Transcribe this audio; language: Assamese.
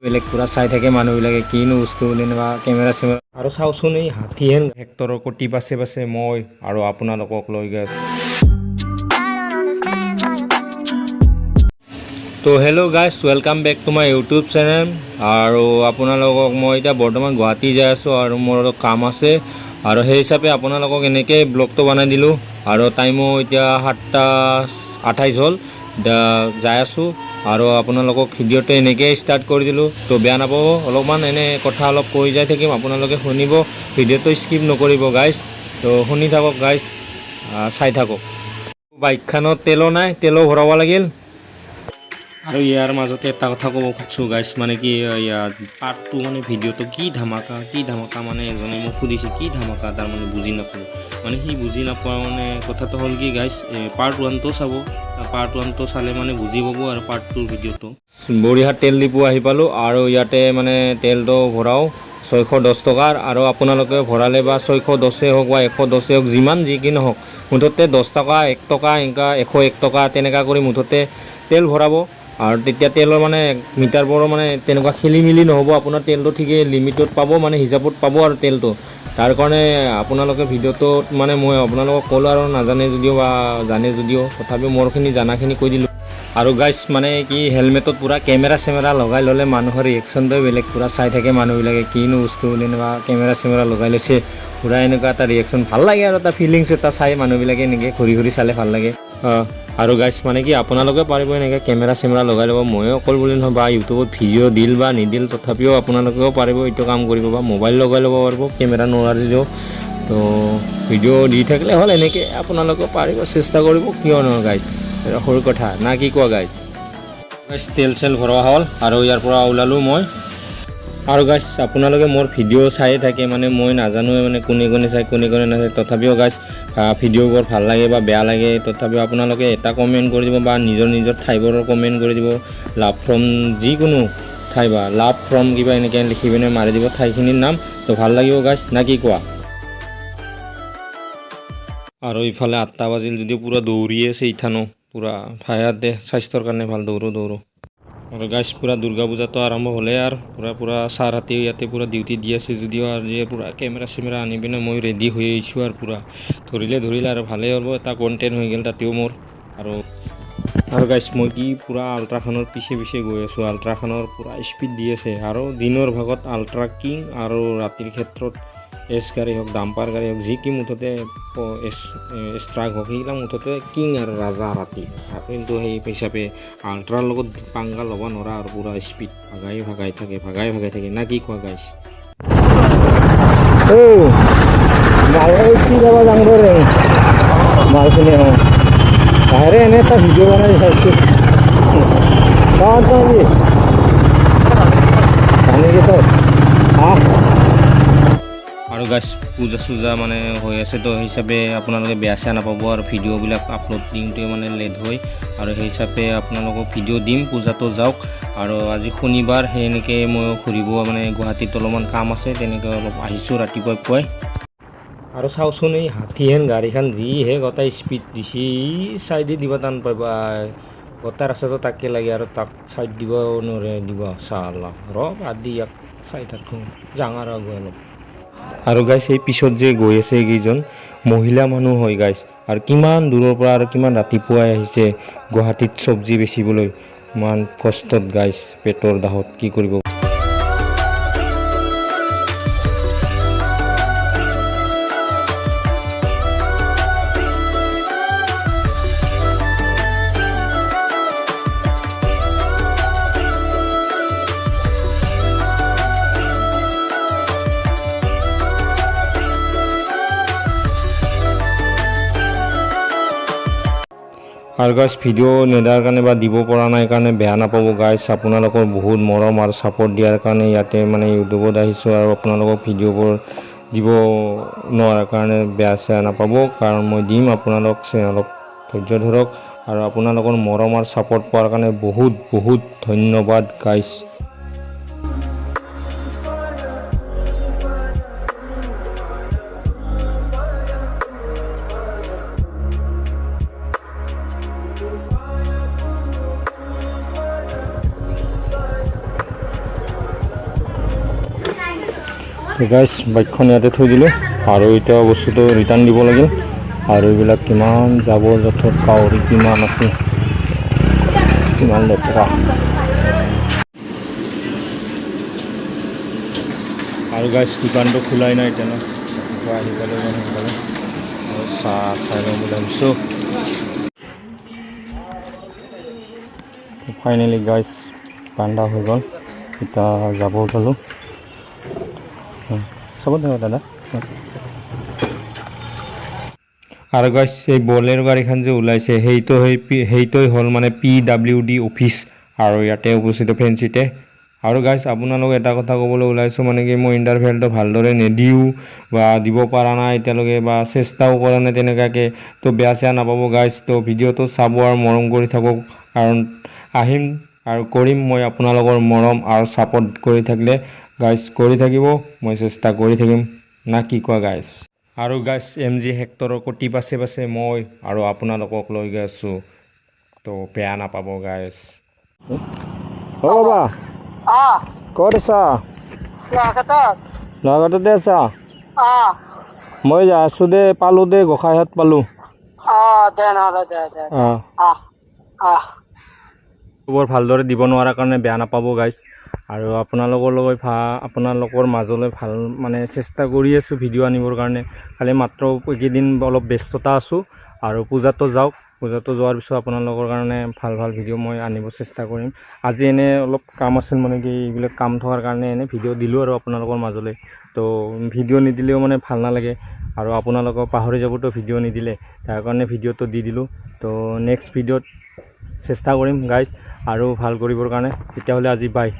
বেলেগ পূৰা চাই থাকে মানুহবিলাকে, কিনো বস্তু তেনেকুৱা কেমেৰা চেমেৰা। আৰু চাওচোন, এই হাতীহেন হেক্টৰৰ কটি পাছে পাছে মই আৰু আপোনালোকক লৈ গৈ আছোঁ। I don't understand why you তো hello guys, welcome back to my YouTube channel. আৰু আপোনালোকক মই এতিয়া বৰ্তমান গুৱাহাটী যাই আছোঁ আৰু মোৰ অলপ কাম আছে আৰু সেই হিচাপে আপোনালোকক এনেকৈ ব্লগটো বনাই দিলোঁ। আৰু টাইমো এতিয়া 7:28 হ'ল। এতিয়া যাই আছোঁ আৰু আপোনালোকক ভিডিঅ'টো এনেকৈয়ে ষ্টাৰ্ট কৰি দিলোঁ। তো বেয়া নাপাব, অলপমান এনে কথা অলপ কৈ যাই থাকিম, আপোনালোকে শুনিব, ভিডিঅ'টো স্কিপ নকৰিব গাইজ। তো শুনি থাকক গাইজ, চাই থাকক। বাইকখনত তেলো নাই, তেলো ভৰাব লাগিল। আৰু ইয়াৰ মাজতে এটা কথা ক'ব খুজিছোঁ গাইছ, মানে কি ইয়াত পাৰ্ট টু মানে ভিডিঅ'টো কি ধামাকা, কি ধামাকা, মানে এজনে মোক সুধিছে কি ধামাকা, তাৰ মানে বুজি নাপালোঁ। মানে সি বুজি নাপোৱা মানে কথাটো হ'ল কি গাইছ, পাৰ্ট ওৱানটো চাব, পাৰ্ট ওৱানটো চালে মানে বুজি পাব আৰু পাৰ্ট টুৰ ভিডিঅ'টো। বৰিহাট তেল ডিপু আহি পালোঁ আৰু ইয়াতে মানে তেলটো ভৰাওঁ 610 টকাৰ। আৰু আপোনালোকে ভৰালে বা 610েই হওক বা 110েই হওক, যিমান যি কি নহওক, মুঠতে 10 টকা, 1 টকা, এনেকুৱা 101 টকা তেনেকুৱা কৰি মুঠতে তেল ভৰাব। আৰু তেতিয়া তেলৰ মানে মিটাৰবোৰৰ মানে তেনেকুৱা খেলি মেলি নহ'ব, আপোনাৰ তেলটো ঠিকেই লিমিটত পাব, মানে হিচাপত পাব আৰু তেলটো। তাৰ কাৰণে আপোনালোকে ভিডিঅ'টোত মানে মই আপোনালোকক ক'লোঁ আৰু নাজানে যদিও বা জানে যদিও তথাপিও মোৰখিনি জানাখিনি কৈ দিলোঁ। আৰু গাইছ, মানে কি হেলমেটত পূৰা কেমেৰা চেমেৰা লগাই ল'লে মানুহৰ ৰিয়েকশ্যনটোৱে বেলেগ, পূৰা চাই থাকে মানুহবিলাকে, কিনো বস্তু তেনেকুৱা কেমেৰা চেমেৰা লগাই লৈছে, পূৰা এনেকুৱা এটা ৰিয়েকশ্যন ভাল লাগে আৰু এটা ফিলিংছ এটা চাই মানুহবিলাকে এনেকৈ ঘূৰি ঘূৰি চালে ভাল লাগে। আৰু গাইছ, মানে কি আপোনালোকে পাৰিব এনেকৈ কেমেৰা চেমেৰা লগাই ল'ব, ময়ো অকল বুলি নহয়, বা ইউটিউবত ভিডিঅ' দিল বা নিদিল তথাপিও আপোনালোকেও পাৰিব এইটো কাম কৰিব, বা মোবাইল লগাই ল'ব পাৰিব কেমেৰা নোৱাৰিলেও। তো ভিডিঅ' দি থাকিলে হ'ল, এনেকৈ আপোনালোকেও পাৰিব, চেষ্টা কৰিব, কিয় নহয় গাইছ, এটা সৰু কথা না কি কোৱা গাইছ? গাইছ, তেল চেল ভৰোৱা হ'ল আৰু ইয়াৰ পৰা ওলালোঁ মই। আৰু গাইছ, আপোনালোকে মোৰ ভিডিঅ' চায়ে থাকে, মানে মই নাজানোৱে মানে কোনে কোনে চায়, কোনে কোনে নাচায়। তথাপিও গাইছ, ভিডিঅ'বোৰ ভাল লাগে বা বেয়া লাগে, তথাপিও আপোনালোকে এটা কমেণ্ট কৰি দিব বা নিজৰ নিজৰ ঠাইবোৰৰ কমেণ্ট কৰি দিব, লাভ ফ্ৰম যিকোনো ঠাই বা লাভ ফ্ৰম কিবা এনেকৈ লিখি পিনে মাৰি দিব ঠাইখিনিৰ নাম। তো ভাল লাগিব গাইছ, না কি কোৱা? আৰু ইফালে 8টা বাজিল যদিও পূৰা দৌৰিয়ে আছে ইথানো পূৰা। ভায়াত দে, স্বাস্থ্যৰ কাৰণে ভাল, দৌৰো দৌৰো। আৰু গাইছ, পূৰা দুৰ্গা পূজাটো আৰম্ভ হ'লে আৰু পূৰা পূৰা ছাৰহঁতেও ইয়াতে পূৰা ডিউটি দি আছে যদিও আৰু যিয়ে পূৰা কেমেৰা চেমেৰা আনি পিনে মই ৰেডি হৈ আহিছোঁ আৰু পূৰা ধৰিলে ধৰিলে আৰু ভালেই হ'ব, এটা কণ্টেণ্ট হৈ গ'ল তাতেও মোৰ। আৰু গাইছ, মই কি পূৰা আল্ট্ৰাখনৰ পিছে পিছে গৈ আছোঁ, আল্ট্ৰাখনৰ পূৰা স্পীড দি আছে। আৰু দিনৰ ভাগত আল্ট্ৰা কিং আৰু ৰাতিৰ ক্ষেত্ৰত এছ গাড়ী হওক, ডাম্পাৰ গাড়ী হওক, যি কি মুঠতে এছ এছ ট্ৰাক হওক, সেইবিলাক মুঠতে কিং আৰু ৰাজা ৰাতি। কিন্তু সেই হিচাপে আল্ট্ৰাৰ লগত পাংগা ল'ব নোৱাৰা আৰু পূৰা স্পীড ভাগাই ভাগাই থাকে, ভাগাই ভাগাই থাকে, না কি কোৱা গাইছ? মাল কি যাব যাং ৰে মালখিনি। অঁ, বাহিৰে এনে এটা ভিডিঅ' বনাই চাইছোঁ। পানীকেইটা। আৰু গাইছ, পূজা চূজা মানে হৈ আছে, তো সেই হিচাপে আপোনালোকে বেয়া চেয়া নাপাব আৰু ভিডিঅ'বিলাক আপলোড দিওঁতে মানে লেট হয় আৰু সেই হিচাপে আপোনালোকক ভিডিঅ' দিম, পূজাটো যাওক। আৰু আজি শনিবাৰ, সেই এনেকৈ ময়ো ঘূৰিব মানে গুৱাহাটীত অলপমান কাম আছে, তেনেকৈ অলপ আহিছোঁ ৰাতিপুৱাই পুৱাই। আৰু চাওচোন, এই হাতীহেন গাড়ীখন যিহে গোটাই স্পীড দিছে, চাইডে দিব টান পাবা, গোটা ৰাস্তাটো তাকে লাগে আৰু তাক চাইড দিব নোৱাৰে দিব। চালা ৰ বাদ দি ইয়াক চাই থাকোঁ, যাওঁ আৰু আগুৱাই অলপ। আৰু গাইছ, এই পিছত যে গৈ আছে এইকেইজন মহিলা মানুহ হয় গাইছ, আৰু কিমান দূৰৰ পৰা আৰু কিমান ৰাতিপুৱাই আহিছে গুৱাহাটীত চব্জি বেচিবলৈ, ইমান কষ্টত গাইছ, পেটৰ দাহত কি কৰিব। আৰু গাইছ, ভিডিঅ' নেদাৰ কাৰণে বা দিব পৰা নাই কাৰণে বেয়া নাপাব গাইছ। আপোনালোকৰ বহুত মৰম আৰু ছাপোৰ্ট দিয়াৰ কাৰণে ইয়াতে মানে ইউটিউবত আহিছোঁ আৰু আপোনালোকক ভিডিঅ'বোৰ দিব নোৱাৰাৰ কাৰণে বেয়া চেয়া নাপাব, কাৰণ মই দিম, আপোনালোক অলপ ধৈৰ্য ধৰক। আৰু আপোনালোকৰ মৰম আৰু ছাপোৰ্ট পোৱাৰ কাৰণে বহুত বহুত ধন্যবাদ গাইছ। তো গাইছ, বাইকখন ইয়াতে থৈ দিলোঁ আৰু এতিয়া বস্তুটো ৰিটাৰ্ণ দিব লাগিল। আৰু এইবিলাক কিমান জাবৰ জোঁথৰ, কাউৰী কিমান আছে, কিমান লেতেৰা। আৰু গাইছ, দোকানটো খোলাই নাই এতিয়া ন। ৰাতিপুৱা আহি পালোঁ ইমান সোনকালে আৰু চাহ খাই ল'ম বুলি ভাবিছোঁ। ফাইনেলি গাইছ, বান্ধা হৈ গ'ল, এতিয়া যাব পালোঁ। চাব দাদা। আৰু গাইছ, এই বলেৰ গাড়ীখন যে ওলাইছে, সেইটো সেই সেইটোৱে হ'ল মানে PWD office আৰু ইয়াতে অৱস্থিত ফেঞ্চিতে। আৰু গাইছ, আপোনালোক এটা কথা ক'বলৈ ওলাইছোঁ, মানে কি মই ইণ্টাৰভেলটো ভালদৰে নিদিওঁ বা দিব পৰা নাই এতিয়ালৈকে বা চেষ্টাও কৰা নাই তেনেকুৱাকৈ, তো বেয়া চেয়া নাপাব গাইছ। তো ভিডিঅ'টো চাব আৰু মৰম কৰি থাকক, কাৰণ আহিম আৰু কৰিম মই। আপোনালোকৰ মৰম আৰু ছাপৰ্ট কৰি থাকিলে গাইছ, কৰি থাকিব, মই চেষ্টা কৰি থাকিম, না কি কোৱা গাইছ? আৰু গাইছ, MG হেক্টৰৰ কটি পাছে পাছে মই আৰু আপোনালোকক লৈ গৈ আছোঁ, তো বেয়া নাপাব গাইছ। অ' বাবা। অ। ক'ত আছা? লোহাঘাটত। লোহাঘাটতে আছা? অ। মই যাই আছোঁ দে, পালোঁ দে, গোসাঁইঘাট পালোঁ। অ, দে নহ'লে, দে দে। অঁ। অ অ। বৰ ভালদৰে দিব নোৱাৰাৰ কাৰণে বেয়া নাপাব গাইছ। আৰু আপোনালোকৰ লগত আপোনালোকৰ মাজলৈ ভাল মানে চেষ্টা কৰি আছোঁ ভিডিঅ' আনিবৰ কাৰণে, খালি মাত্ৰ এইকেইদিন অলপ ব্যস্ততা আছোঁ। আৰু পূজাটো যাওক, পূজাটো যোৱাৰ পিছত আপোনালোকৰ কাৰণে ভাল ভাল ভিডিঅ' মই আনিব চেষ্টা কৰিম। আজি এনে অলপ কাম আছিল, মানে কি এইবিলাক কাম থকাৰ কাৰণে এনে ভিডিঅ' দিলোঁ আৰু আপোনালোকৰ মাজলৈ। তো ভিডিঅ' নিদিলেও মানে ভাল নালাগে আৰু আপোনালোকক পাহৰি যাবতো ভিডিঅ' নিদিলে, তাৰ কাৰণে ভিডিঅ'টো দি দিলোঁ। তো নেক্সট ভিডিঅ'ত চেষ্টা কৰিম গাইজ আৰু ভাল কৰিবৰ কাৰণে। তেতিয়াহ'লে আজি বাই।